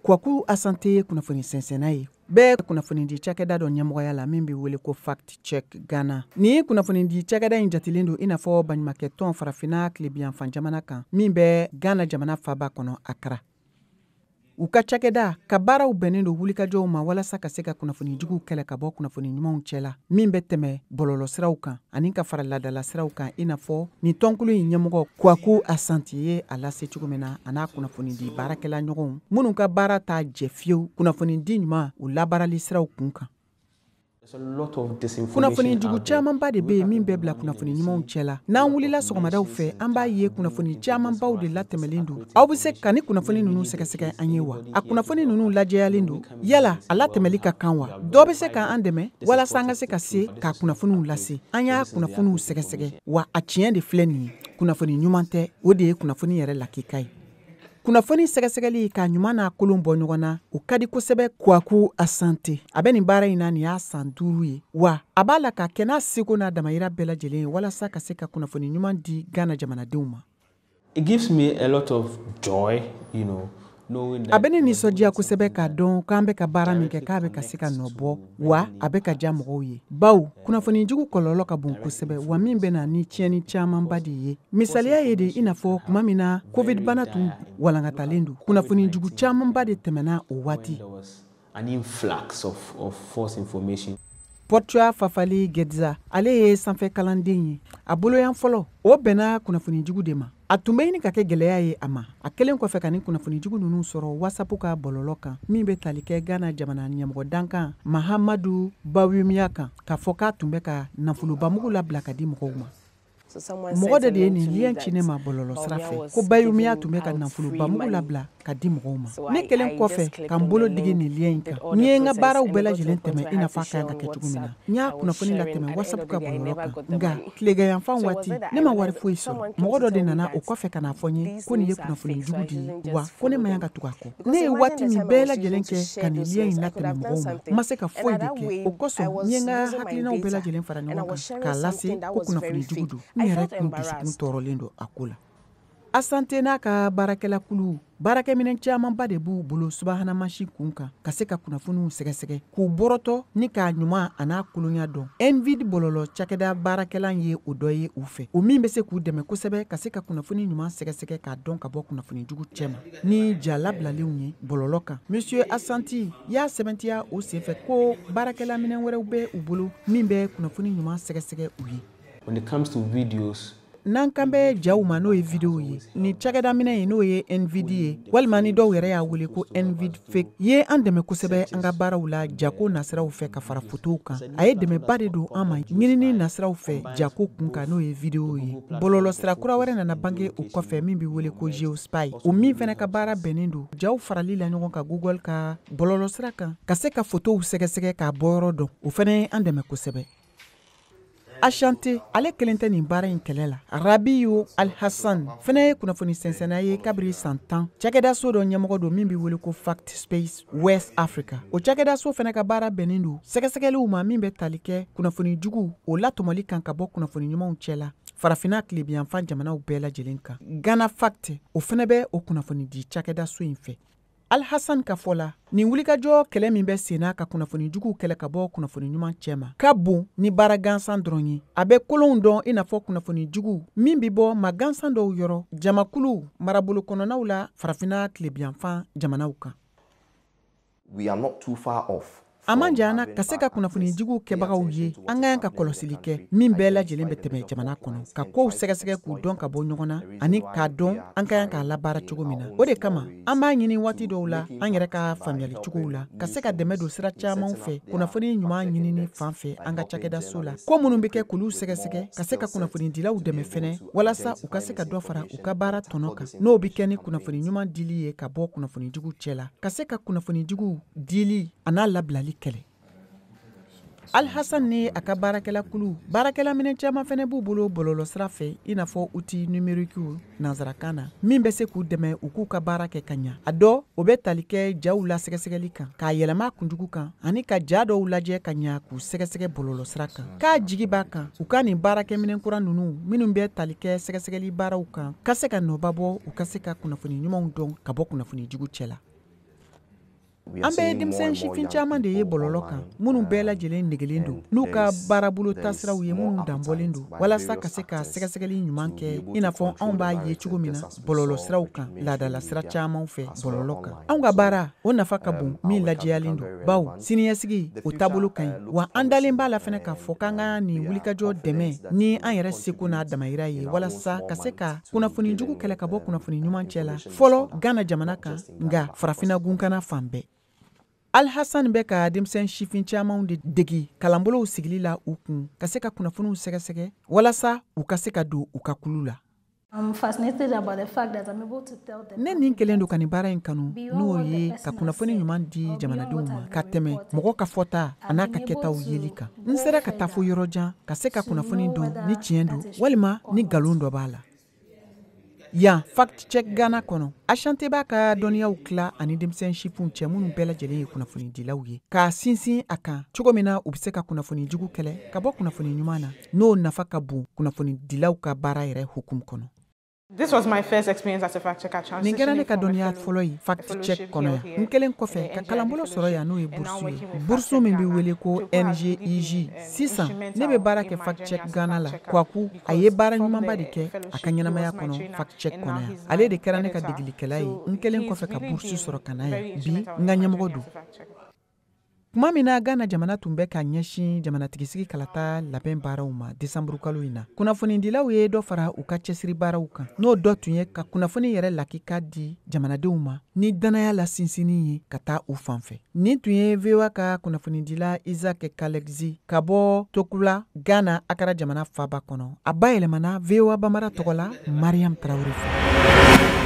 Kwaku Asante ye kunnafoni sɛnsɛnna ye, bɛɛ kunnafonidi cakɛda dɔ ɲɛmɔgɔya la min bɛ wele ko Fact Check Ghana. Nin kunnafonidi cakɛda in jatelen don i n'a fɔ baɲumakɛtɔn farafinna tilebiyanfan jamana kan min bɛ Ghana jamana faba kɔnɔ, Accra. U ka cakɛda ka baaraw bɛnnen don wulikajɔw ma walasa ka se ka kunnafoni juguw kɛlɛ ka bɔ kunnafoni ɲumanw cɛ la min bɛ tɛmɛ bɔlɔlɔsiraw kan ani ka fara laadalasiraw kan, i n'a fɔ nin tɔnkulu in ɲɛmɔgɔ Kwaku Asante ye a lase cogo min na, a n'a kunnafonidi baarakɛla ɲɔgɔnw minnu ka baara t'a jɛ fiyewu kunnafonidi ɲuman u labaarali siraw kun kan. Kunnafoni jugu camanba de bɛ yen min bɛ bila kunnafoni ɲumanw cɛ la. N'an wulila sɔgɔmadaw fɛ, an b'a ye kunnafoni camanbaw de latɛmɛlen don. Aw bɛ se ka ni kunnafoni ninnu sɛgɛsɛgɛ an ye wa? A kunnafoni ninnu lajɛyalen don yala? A latɛmɛli ka kan wa? Dɔ bɛ se k'an dɛmɛ walasa an ka se ka se ka kunnafoniw lase? An y'a kunnafoniw sɛgɛsɛgɛ wa, a tiɲɛ de filɛ nin ye, kunnafoni ɲuman tɛ. O de ye kunnafoni yɛrɛ lakika ye. Kunnafoni sɛgɛsɛgɛli ka ɲuman n'a kolon bɔ ɲɔgɔn na, o ka di kosɛbɛ. Kwaku Asante, a bɛ nin baara in na nin y'a san 5 ye wa, a b'a la ka kɛ n'a seko n'a damayira bɛɛ lajɛlen ye walasa ka se ka kunnafoni ɲuman di Ghana jamanadenw ma. It gives me a lot of joy A bɛ ne nisɔndiya kosɛbɛ k'a dɔn k'an bɛ ka baara min kɛ, k'a bɛ ka se ka nɔ bɔ wa, a bɛ ka diya mɔgɔw ye, bawo kunnafoni jugu kɔlɔlɔ ka bon kosɛbɛ wa, min bɛ na ni tiɲɛni camanba de ye. Misaliya ye de, i n'a fɔ tuma min na Covid bana tun walankatalen don, kunnafoni jugu camanba de tɛmɛna o waati. An influx of false information. Portua Fafali Gedza, ale ye sanfɛ kalanden ye. A boloyan fɔlɔ, o bɛnna kunnafoni jugu de ma. A tun bɛ ɲini ka kɛ gɛlɛya ye a ma, a kɛlen kɔfɛ ka ni kunnafoni jugu ninnu sɔrɔ WhatsApp ka bɔlɔlɔ kan min bɛ tali kɛ Ghana jamana ɲɛmɔgɔ dankan Mahamadu Bawumia kan, k'a fɔ k'a tun bɛ ka nafolobamugu labila ka di mɔgɔw ma. Mɔgɔ dɔ de ye nin lien ci ne ma bɔlɔlɔ sira fɛ ko Bawumia tun bɛ ka nafolobamugu labila ka di mɔgɔw ma. Ne kɛlen kɔfɛ ka n bolo digi nin lien in kan, n ye n ka baaraw bɛɛ lajɛlen tɛmɛ i n'a fɔ a kan ka kɛ cogo min na. N y'a kunnafoni latɛmɛ WhatsApp ka bɔlɔlɔ kan, nka tileganyanfan waati, ne ma wari foyi sɔrɔ. Mɔgɔ dɔ de nana o kɔfɛ ka n'a fɔ n ye ko nin ye kunnafoni jugu de ye wa, ko ne man kan ka tugu a kɔ. Ne ye waati min bɛɛ lajɛlen kɛ ka nin lien in latɛmɛ mɔgɔw ma, n ma se ka foyi de kɛ. O kosɔn, n ye n ka hakilinaw bɛɛ lajɛlen fara ɲɔgɔn kan k'a lase ko kunnafoni jugu don. N yɛrɛ kun dusukun tɔɔrɔlen don a ko la. Asante n'a ka baarakɛlakulu, baarakɛminɛn camanba de b'u bolo subahana mansin kun kan ka se ka kunnafoniw sɛgɛsɛgɛ k'u bɔrɔtɔ ni k'a ɲuman a n'a kolonya dɔn. Envid bɔlɔlɔ cakɛda baarakɛlan ye o dɔ ye u fɛ, o min bɛ se k'u dɛmɛ kosɛbɛ ka se ka kunnafoni ɲuman sɛgɛsɛgɛ k'a dɔn ka bɔ kunnafoni jugu cɛma ni ja labilalenw ye bɔlɔlɔ kan. Monsieur Asante y'a sɛbɛntiya o senfɛ ko baarakɛlaminɛn wɛrɛw bɛ u bolo min bɛ kunnafoni ɲuman sɛgɛsɛgɛ u ye. When it comes to videos, N'an kan bɛ jaw ma, n'o ye vidéo ye, ni cakɛdaminɛ ye, n'o ye NVD ye, walima ni dɔw yɛrɛ y'a wele ko NVD fake ye, an dɛmɛ kosɛbɛ an ka baaraw la jako nasiraw fɛ ka fara fotow kan. A ye dɛmɛba de don an ma ɲinini nasiraw fɛ jako kun kan, n'o ye vidéo ye. Bɔlɔlɔsira kura wɛrɛ nana bange o kɔfɛ min bɛ wele ko Geospy, o min fana ka baara bɛnnen don jaw farali la ɲɔgɔn kan Google ka bɔlɔlɔsira kan ka se ka fotow sɛgɛsɛgɛ k'a bɔyɔrɔ dɔn. O fana ye an dɛmɛ kosɛbɛ. Asante, ale kelen tɛ nin baara in kɛlɛ la. Rabiu Alhassan fana ye kunnafoni sɛnsɛnna ye kabiri san 10. Cakɛdaso dɔ ɲɛmɔgɔ don min bɛ wele ko Fact Space West Africa. O cakɛdaso fana ka baara bɛnnen don sɛgɛsɛgɛliw ma min bɛ tali kɛ kunnafoni jugu o latɔmɔli kan ka bɔ kunnafoni ɲumanw cɛ la farafinna tilebiyanfan jamanaw bɛɛ lajɛlen kan. Ghana Fact, o fana bɛ o kunnafoni di cakɛdaso in fɛ. Alhassan ka fɔ la, nin wulikajɔ kɛlɛ min bɛ senna ka kunnafoni juguw kɛlɛ ka bɔ kunnafoni ɲuman cɛ ma ka bon ni baara gansan dɔrɔn ye. A bɛ kolonw dɔn, i n'a fɔ kunnafoni jugu min bɛ bɔ ma gansan dɔw yɔrɔ jamakulu marabolo kɔnɔnaw la farafinna tilebiyanfan jamanaw kan. We are not too far off. A man jan na ka se ka kunnafoni jugu kɛbagaw ye. An ka kan ka kɔlɔsili kɛ min bɛɛ lajɛlen bɛ tɛmɛ jamana kɔnɔ, ka kow sɛgɛsɛgɛ k'u dɔn ka bɔ ɲɔgɔn na ani k'a dɔn an ka kan k'a labaara cogo min na. O de kama an b'a ɲini waati dɔw la an yɛrɛ ka faamuyali cogow la ka se ka dɛmɛ don sira caman fɛ kunnafoni ɲuman ɲinini fan fɛ an ka cakɛdaso la, ko minnu bɛ kɛ k'olu sɛgɛsɛgɛ, ka se ka kunnafonidilaw dɛmɛ fɛnɛ walasa u ka se ka dɔ fara u ka baara tɔnɔ kan, n'o bɛ kɛ ni kunnafoni ɲuman dili ye ka bɔ kunnafoni jugu cɛ la, ka se ka kunnafoni jugu dili a n'a labilali kɛlɛ. Alhassan ni a ka baarakɛlakulu, baarakɛlaminɛn caman fɛnɛ b'u bolo bɔlɔlɔsira fɛ, i n'a fɔ outil numérique nanzarakan na, min bɛ se k'u dɛmɛ u k'u ka baara kɛ ka ɲa. A dɔ o bɛ tali kɛ jaw la sɛgɛsɛgɛli kan k'a yɛlɛma kunjugu kan ani ka ja dɔw lajɛ ka ɲa k'u sɛgɛsɛgɛ bɔlɔlɔsira kan. K'a jigi b'a kan u ka nin baarakɛminɛn kura ninnu minnu bɛ tali kɛ sɛgɛsɛgɛli baaraw kan ka se ka nɔba bɔ u ka se ka kunnafoni ɲumanw dɔn ka bɔ kunnafoni jugu cɛ la. An bɛ denmisɛn sifin caman de ye bɔlɔlɔ kan, minnu bɛɛ lajɛlen degelen don n'u ka baarabolo tasiraw ye, minnu danbɔlen don walasa ka se ka sɛgɛsɛgɛli ɲuman kɛ, i n'a fɔ anw b'a ye cogo min na bɔlɔlɔ siraw kan, laadala sira caman fɛ bɔlɔlɔ kan. Anw ka baara o nafa ka bon, min lajɛyalen don, bawo siniɲɛsigi o taabolo ka ɲi. Wa an dalen b'a la fana k'a fɔ k'an ka nin wulikajɔ dɛmɛ ni an yɛrɛ seko n'a damayira ye, walasa ka se ka kunnafoni jugu kɛlɛ ka bɔ kunnafoni ɲuman cɛ la, fɔlɔ Gana jamana kan, nka farafinna gunkana fan bɛɛ. Alhassan bɛ ka denmisɛn sifin camanw de degi kalanbolow sigili la u kun, ka se ka kunnafoniw sɛgɛsɛgɛ walasa u ka se ka don u ka kulu la. Ne nin kelen don ka nin baara in kanu, n'o ye ka kunnafoni ɲuman di jamanadenw ma ka tɛmɛ mɔgɔ ka fɔta a n'a ka kɛtaw yeli kan. N sera ka taa fo yɔrɔ jan ka se ka kunnafoni dɔn ni tiɲɛ don walima ni nkalon dɔ b'a la. Yan Fact Check Ghana kɔnɔ, Asante b'a ka dɔnniyaw tila ani denmisɛn sifinw cɛ, minnu bɛɛ lajɛlen ye kunnafonidilaw ye, k'a sinsin a kan cogo min na u bɛ se ka kunnafoni jugu kɛlɛ ka bɔ kunnafoni ɲuman na, n'o nafa ka bon kunnafonidilaw ka baara yɛrɛ hukumu kɔnɔ. This was my first experience as a fact checker. Nin kɛra ne ka dɔnniya fɔlɔ ye fact check kɔnɔ yan, n kɛlen kɔfɛ ka kalanbolo sɔrɔ yan, n'o ye burusu ye, burusu min bɛ wele ko NGIJ. Sisan ne bɛ baara kɛ Fact Check Ghana la. Kwaku, a ye baara ɲumanba de kɛ a ka ɲɛnamaya kɔnɔ fact check kɔnɔ yan. Ale de kɛra ne ka degelikɛla ye n kɛlen kɔfɛ ka burusu sɔrɔ ka na yan. Bi n ka ɲɛmɔgɔ don. Tuma min na Ghana jamana tun bɛ ka ɲɛsin jamanatigisigi kalata labɛn baaraw ma desanburukalo in na, kunnafonidilaw ye dɔ fara u ka cɛsiri baaraw kan, n'o dɔ tun ye ka kunnafoni yɛrɛ lakika di jamanadenw ma ni dannaya la sinsinni ye ka taa u fan fɛ. Nin tun ye VOA ka kunnafonidila Isaac Kalexi ka bɔ Tokula, Ghana, Akara jamana faaba kɔnɔ. A bayɛlɛmana VOA Bambara tɔgɔ la, Mariam Tarawele fɛ.